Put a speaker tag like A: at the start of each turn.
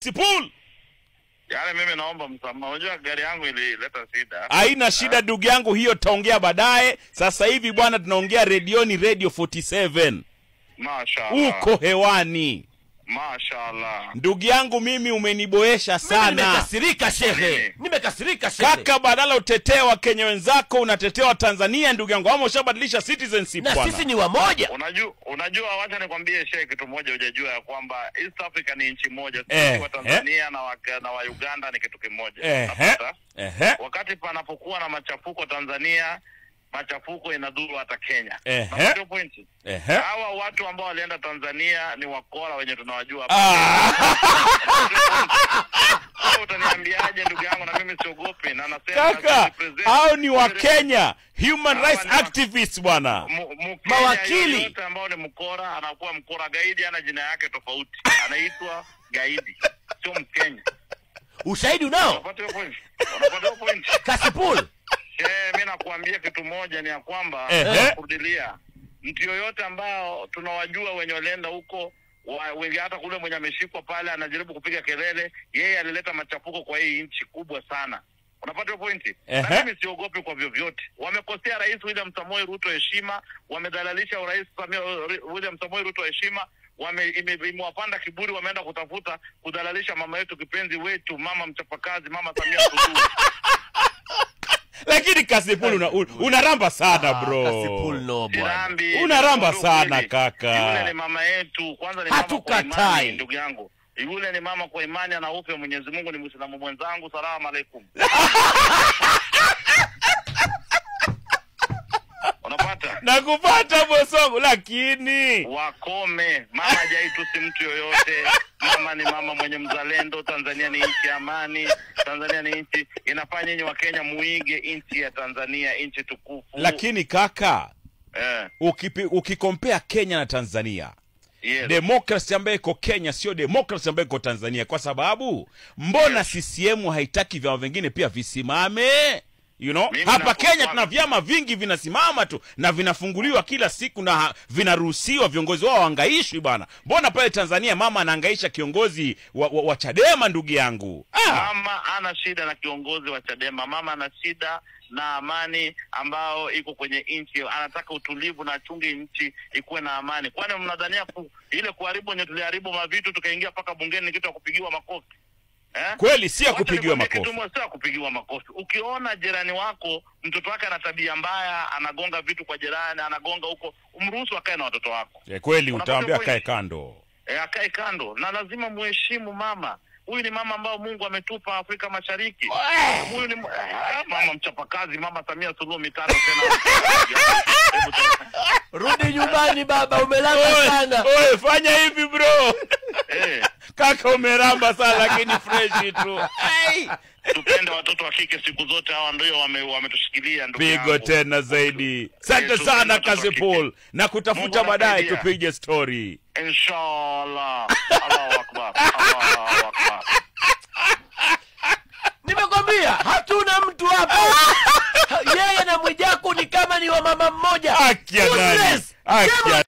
A: Sipul.
B: Yaani mimi naomba msamaha. Unajua gari yangu ilileta shida.
A: Haina shida ndugu yangu, hiyo tutaongea baadaye. Sasa hivi bwana tunaongea redioni, Radio 47.
B: Mashaallah.
A: Uko hewani.
B: Mashaallah.
A: Ndugu yangu mimi umeniboesha sana.
C: Nimekasirika shehe. Nimekasirika shehe.
A: Kaka, badala utetee wa Kenya wenzako unatetea wa Tanzania ndugu yangu. Ama ushabadilisha citizenship bwana.
C: Na sisi ni wamoja.
B: Unajua wacha nikwambie shehe kitu moja hujajua ya kwamba East Africa ni nchi moja. Sisi wa Tanzania na wa Uganda ni kitu kimoja. Wakati panapokuwa na machafuko Tanzania, machafuko inadhuru hata Kenya. Ndio point. Hawa watu ambao walienda Tanzania ni wakora wenye tunawajua hapa. Utaniambiaje ndugu yangu, na mimi siogopi na nasema
A: kaka, hao ni wa Kenya, human rights activists bwana.
C: Mawakili
B: wote ambao ni mkora anakuwa mkora gaidi, ana jina yake tofauti. Anaitwa gaidi, sio Mkenya.
C: Ushahidi unao?
B: Unapata point. Unapata point.
C: Kasipul.
B: Mimi nakuambia kitu moja ni ya kwamba kurudilia mtu yoyote ambao tunawajua wenye walienda huko, wengi hata kule mwenye ameshikwa pale anajaribu kupiga kelele, yeye alileta machafuko kwa hii nchi kubwa sana. Unapata pointi? Na mimi siogopi kwa vyovyote. Wamekosea Rais William Samoei Ruto heshima, wamedhalalisha Rais William Samoei Ruto heshima, imewapanda kiburi, wameenda kutafuta kudhalalisha mama yetu kipenzi wetu, mama mchapakazi, mama Samia Suluhu.
A: Lakini Kasipul unaramba sana bro.
C: Kasipul no bwana.
A: Unaramba sana kaka.
B: Yule ni mama yetu, kwanza ni mama kwa imani ndugu yangu. Yule ni mama kwa imani, ana hofu ya Mwenyezi Mungu, ni Muislamu mwenzangu. Salamu alaikum. Unapata?
A: Nakupata bosogo, lakini
B: wakome, mama hajaitusi mtu yoyote. Mama ni mama mwenye mzalendo. Tanzania ni nchi ya amani. Tanzania ni nchi inafanya nyinyi wa Kenya muige nchi ya Tanzania, nchi tukufu.
A: Lakini kaka, ukikompea Kenya na Tanzania, yes, demokrasi ambayo iko Kenya sio demokrasi ambayo iko Tanzania. Kwa sababu mbona CCM haitaki vyama vingine pia visimame? You know, hapa Kenya tuna vyama vingi vinasimama tu na vinafunguliwa kila siku na vinaruhusiwa, viongozi wao wahangaishwi bwana. Mbona pale Tanzania mama anahangaisha kiongozi wa Chadema ndugu yangu?
B: Mama ana shida na kiongozi wa Chadema, mama ana shida na amani ambao iko kwenye nchi. Anataka utulivu na achunge nchi ikuwe na amani. Kwani mnadhania ile kuharibu wenye tuliharibu mavitu tukaingia paka bungeni ni kitu ya kupigiwa makofi?
A: Kweli si ya kupigiwa makofi.
B: Sio kupigiwa makofi. Ukiona jirani wako mtoto wake ana tabia mbaya, anagonga vitu kwa jirani, anagonga huko, umruhusu akae na watoto wako.
A: Kweli utaambia akae kando.
B: Akae kando. Na lazima muheshimu mama. Huyu ni mama ambao Mungu ametupa Afrika Mashariki. Huyu ni mama mchapakazi, mama Samia Suluhu mitano tena.
C: Rudi nyumbani baba, umelala sana.
A: Oe, fanya hivi bro. Kaka umeramba sana lakini fresh tu.
B: Tupende watoto wa kike siku zote, hawa ndio wametushikilia ndugu yangu.
A: Pigo tena zaidi. Asante sana Kasipul, na kutafuta baadaye tupige story.
B: Inshallah. Allahu Akbar. Allahu Akbar.
C: Nimekwambia hatuna mtu hapo. Yeye na Mwijaku ni kama ni wa mama mmoja.
A: Akia nani? Akia.